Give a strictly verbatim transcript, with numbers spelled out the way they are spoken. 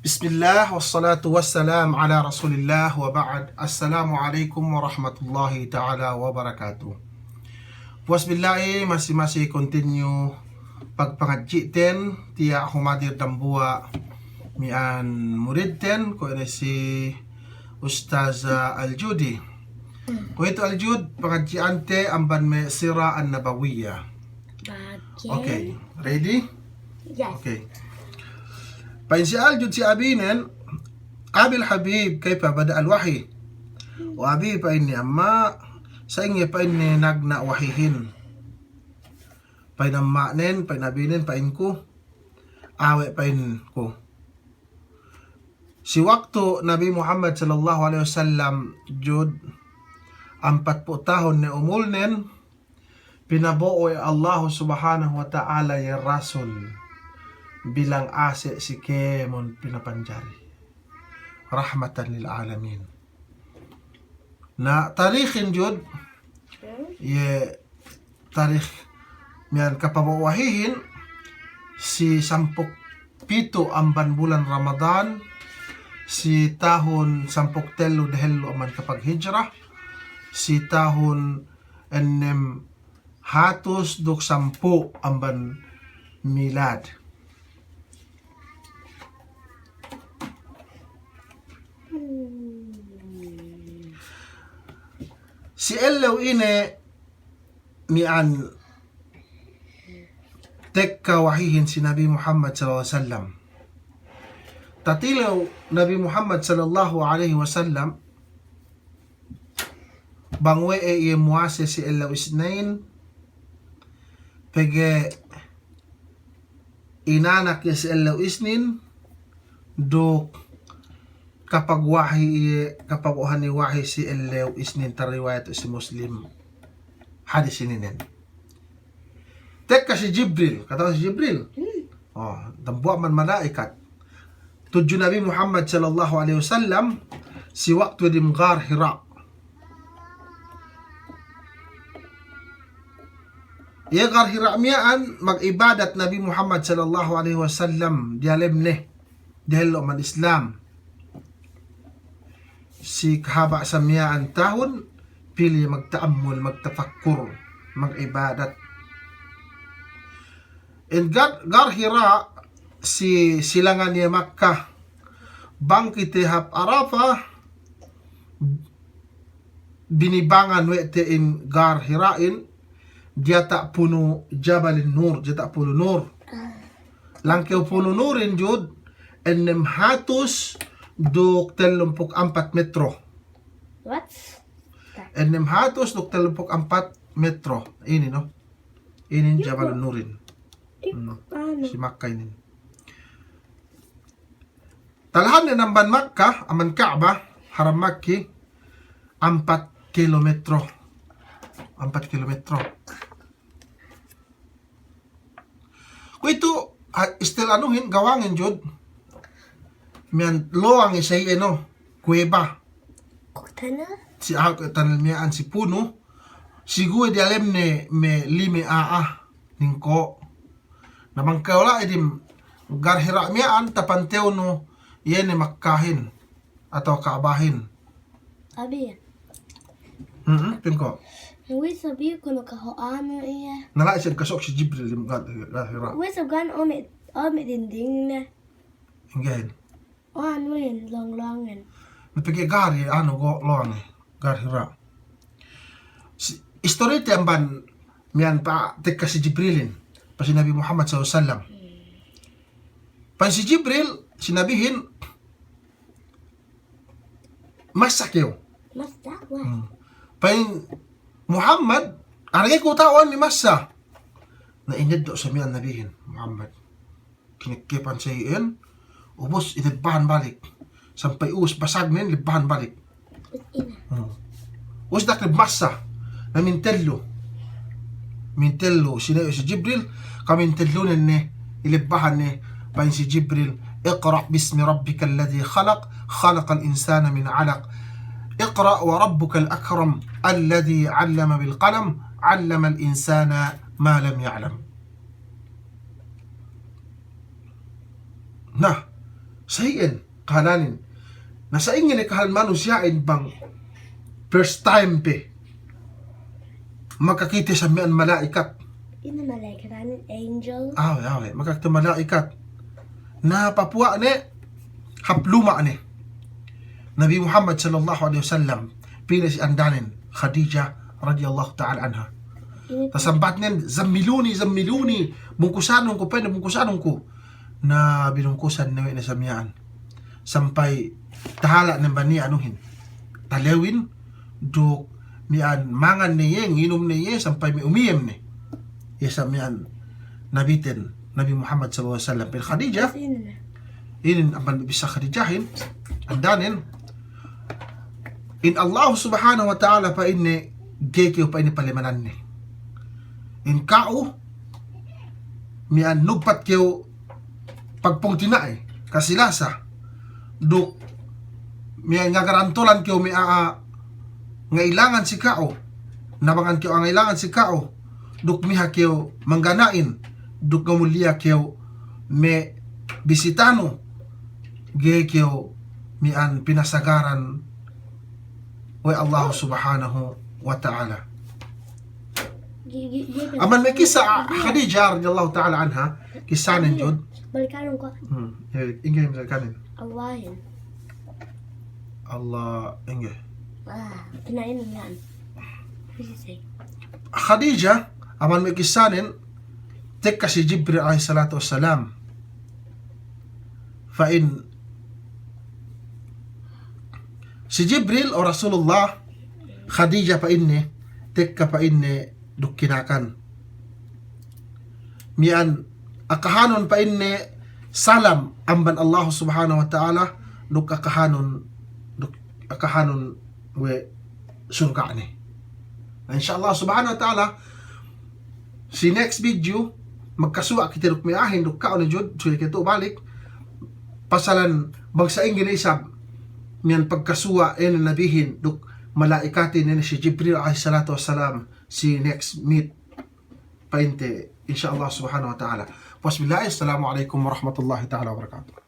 Bismillah, wassalatu wassalam ala rasulillah, wa ba'd. Assalamu alaikum warahmatullahi ta'ala wabarakatuh. Puwas billahi, masi-masi continue pagpangadji'ten, tiya' humadir dambuwa' miya'an muridten, kuwe' ine si Ustaz, ah, Al-Judi. Kuwe'itu Al-Jud, pangadji'ante amban me' Sira An-Nabawiyya. Okay, ready? Yes. Okay. Pa'in si Al-Jud si abinen, "Abil Habib, kayfa bada'al wahyi?" "O abi," pa'inne, "amma, sa'ingge," pa'inne, "nagna' wahyihin?" Pa'in amma'nen, pa'in abinen, pa'inku, "Awe'," pa'inku. Si waktu Nabi Muhammad sallallahu alaihi wasallam, Jud, ampatpū' tahun ne umulnen, pinabo'o we' Allahu Subhanahu wa Ta'ala iye rasul bilang ase' si kēmon pinapanjari. Rahmatan lil alamin. Na, tarikhin, Jud, iye tarikh miya'an kapabo'o wahyihin, si sampū' pitu' amban bulan Ramadan, si tahun sampū' tellu dehellu amban kapaghijrah, si tahun ennem hatus duk sampū' amban milad. Si ellew ine miya'an tekka wahyihin si Nabi Muhammad sallallahu alaihi wasallam. Tatilew Nabi Muhammad sallallahu alaihi wasallam, bang we'ey iye muwase si ellew Isnin, pegge' inanak iye si ellew Isnin, duk kapagwahyi iye, kapabo'ohan iye wahyi si ellew Isnin, tariwayat si Muslim hadis ininen. Tekka si Jibril, kata'uhan si Jibril? Hmm. O, dambuwa' amban mala'ikat. Tudju Nabi Muhammad sallallahu alaihi wasallam si waktu dem Ghar Hira. Iye Ghar Hira miya'an mag'ibadat Nabi Muhammad sallallahu alaihi wasallam diyalemne, dehellu amban Islam. Si kahaba' samiya'an tahun, pili magta'ammul, magtafakkur, mag'ibadat. In Ghar, Ghar Hira si silangan iye Makkah. Bang kite hap Arafah, binibangan we' te in Ghar Hira'in, diyata' punu Jabalin Nur, diyata' punu Nur. Langkew punu Nurin, Jud, ennem hatus duk tellumpū' ampat metro. What? Ennem hatus duk tellumpū' ampat metro. Inin, no? Inin Jabalun Nurin. Hmm. Si Makkah inin. Talahanne amban Makkah, amban Ka'bah, Haram Makki, ampat kilometro. Ampat kilometro. Kuwe'itu, ha, istil anuhin, gawangin, Jud. Miya'an lowang isab iye, no, kuweba. Tunnel? Si, ah, tunnel miya'an si punu. Si guwe' diyalemne me' lime a'a ningko'. Na bang kew la'i dem Ghar Hira miya'an tapantewnu iye ne Makkahin atawa Ka'bahin. Abi. Hmm, pa'inku. Wi sabi kunu kaho anu iye. Na la'i sab kasok si Jibril dem Ghar, Ghar Hira. Wi sab gan ome', ome' dinding ne. Inggehin. O, anuhin, lowang-lowangin. Na pegge' ghar iye, anu, go-, lowang iye, Ghar Hira. Si, istorite amban miya'an pa tekka si Jibrilin, pa si Nabi Muhammad sallallahu alaihi wasallam. Hmm. Pa'in si Jibril, si Nabihin, "Masa kew?" Masa, wa. Hmm. Pa'in Muhammad, "Arge ku ta'uhan me' masa." Na ineddo' sa miya'an Nabihin, Muhammad. Kinekkepan sa iyan, ubus ilebbahan balik. Sampay ubus basagnen, lebbahan balik. Hmm. Ubus dakleb masa, na mintellu. Mintellu, sine si Jibril, kamintellunen ne, ilebbahan ne, pa'in si Jibril, "Iqra' bismi rabbikal ladhi khalaq, khalaqal insana min 'alaq. Iqra' wa rabbukal akram, alladhi 'allama bil qalam, 'allamal insana ma lam ya'lam." Na, Sa iyan kahalanin. Na sa'ingge ne kahalan manusiya'in bang first time pe makakite sa miya'an mala'ikat. Ine mala'ikat, anu, angel? Awe, awe, makakite mala'ikat. Na papuwa' ne, hap luma' ne Nabi Muhammad sallallahu alaihi wasallam, pī ne si andanen, Khadijah radiyallahu ta'ala anha. Ine? Tasambatnen, "Zammiluni, zammiluni, bungkusanun ku, pa'inne, bungkusanun ku." Na binungkusan ne we' ne sa miya'an. Sampay tahala' ne bang niya' anuhin, talewin, duk miya'an mangan ne iye, nginum ne iye, sampay me' umiyem ne iye sa miya'an Nabiten, Nabi Muhammad sallallahu alaihi wasallam. Pa'in Khadijah, inin amban me' bissā Khadijahin, andanen, in Allah subhanahu wa ta'ala, pa'inne, ga'i kew, pa'inne, palemananne. In ka'u miya'an nugpat kew pagpungtina'i, kasilasa, duk miya'an ngagarantolan kew me' a'a nga'ilangan si ka'u, nabangan kew a'a nga'ilangan si ka'u, duk miha kew manggana'in, duk ngamuliya kew me' bisitanu, ga'i kew miya'an pinasagaran we' Allah subhanahu wa ta'ala. Gi-, gi-, gi-, amban me' kissa Khadijah radiyallahu ta'ala anha, kissanen jud. Balikanun ku. Hmm, eh, ingge balikanun. Allahin. Allah, ingge. Ah, kinain yan. Khadijah, amban me' kissanen, tekka si Jibril alayhis salatu wassalam. Pa'in si Jibril, o Rasulullah, Khadijah, pa'inne, tekka, pa'inne, duk kinakan. Miya'an akahanun, pa'inne, salam amban Allah subhanahu wa ta'ala, duk akahanun, duk akahanun we' surga'ne. Na, insha Allah subhanahu wa ta'ala, si next video, magkasuwa' kite duk me' a'ahin duk ka'u ne jud, subey kite tu'u balik, pasalan bang sa'ingge ne isab miya'an pagkasuwa' ine nabihin duk mala'ikatin ine si Jibril alayhis salatu wassalam, si next meet pa'inte, insha Allah subhanahu wa ta'ala. Wasbillahi, assalamu alaykum warahmatullahi ta'ala wabarakatuh.